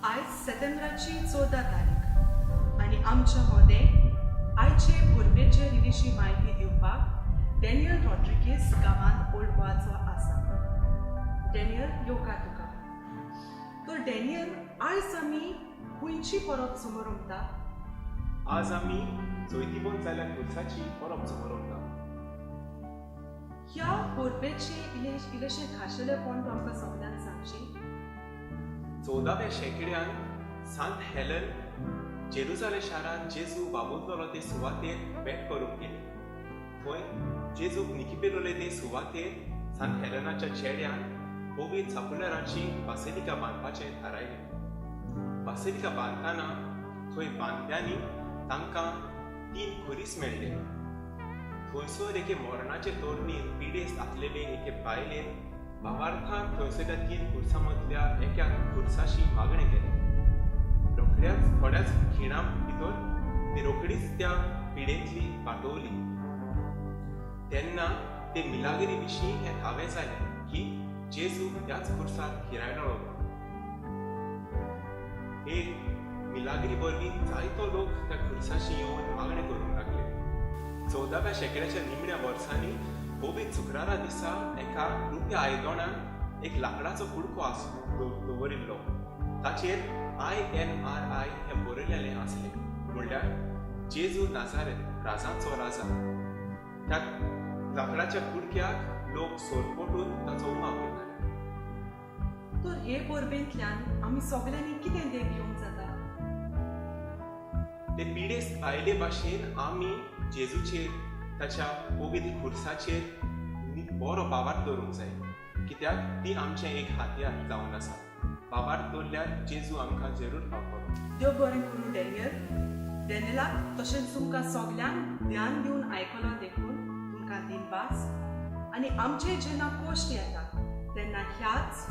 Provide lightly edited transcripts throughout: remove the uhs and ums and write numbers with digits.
आयज सेतेंब्राची 14 तारीख आनी आमच्या मदें आयचे परबेचे इल्लीशी म्हायती दिवपाक डॅनियल रॉड्रिगीस गांवांत ओल्ड गोवाचो आसा. डॅनियल, येवकार तुका. तर डॅनियल, आयज आमी खंयची परब समरमता? आज आमी जैतिवंत जाल्या खुर्साची परब समरमता. ह्या परबेचे इल्ले इल्लेशें खाशेलेपण तूं आमकां सगल्यांक सांगशी? 14व्या शेंकड्यान सांत हेलन जेरुजाले शारांत जेजू बाबुतलो ते सुवातेर भेट करूंक गेली. थंय जेजूक निकिपेलोले ते सुवातेर सांत हेलनाच्या चेड्यान पवित्र सापुलराची बासेलिका बांदपाचें थारायलें. बासेलिका बांदतना थंय बांदप्यांनी तांकां तीन खुरीस मेळ्ळे. थंयसर एके मरणाचे तोरणीर पिडेस्त आसलेले एके बायलेन भावार्थान थंयसरल्या तीन खुर्सां मदल्या एका खुर्साशी मागणें केलें. रोखड्याच थोड्याच खिणां भितर ती रोखडीच त्या पिडेंतली बाटवली. तेन्ना ते मिलागिरी विशीं हें थावें जालें की जेजू ह्याच खुर्सार खिरायलो. हे मिलागिरी वरवीं जायतो लोक त्या खुर्साशी येवन मागणें करूंक लागले. 14व्या शेंकड्याच्या निमण्या वर्सांनी पवित्र शुक्रारा दिसा एका रुप्या आयदोणान एक लाकडाचो कुडको आस दवरिल्लो. ताचेर INRI हें बरयलेलें आसलें, म्हणल्यार जेजू नाजारेत, राजांचो राजा. त्या लाकडाच्या कुडक्याक लोक सोरपोटून ताचो उमाव घेताले. तर हे परबेंतल्यान आमी सगल्यांनी कितें देख घेवंक जाता? ते पिडेस्त बायले भाशेन आमी जेजूचेर, ताच्या पवित्र खुर्साचेर बरो भावार्थ दवरूंक जाय, कित्याक ती आमचें एक हातयार जावन आसा. भावार्थ दवरल्यार जेजू आमकां जरूर पावतलो. देव बरें करूं डॅनियल. डॅनियलाक तशेंच तुमकां सगल्यांक ध्यान दिवन आयकलो देखून तुमकां दिनवास. आनी आमचे जेन्ना कश्ट येता तेन्ना ह्याच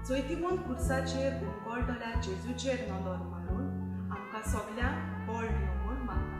जैतिवंत खुर्साचेर उमकळटल्या जेजूचेर नदर मारून आमकां सगल्यांक बळ दिवं म्हूण मागता.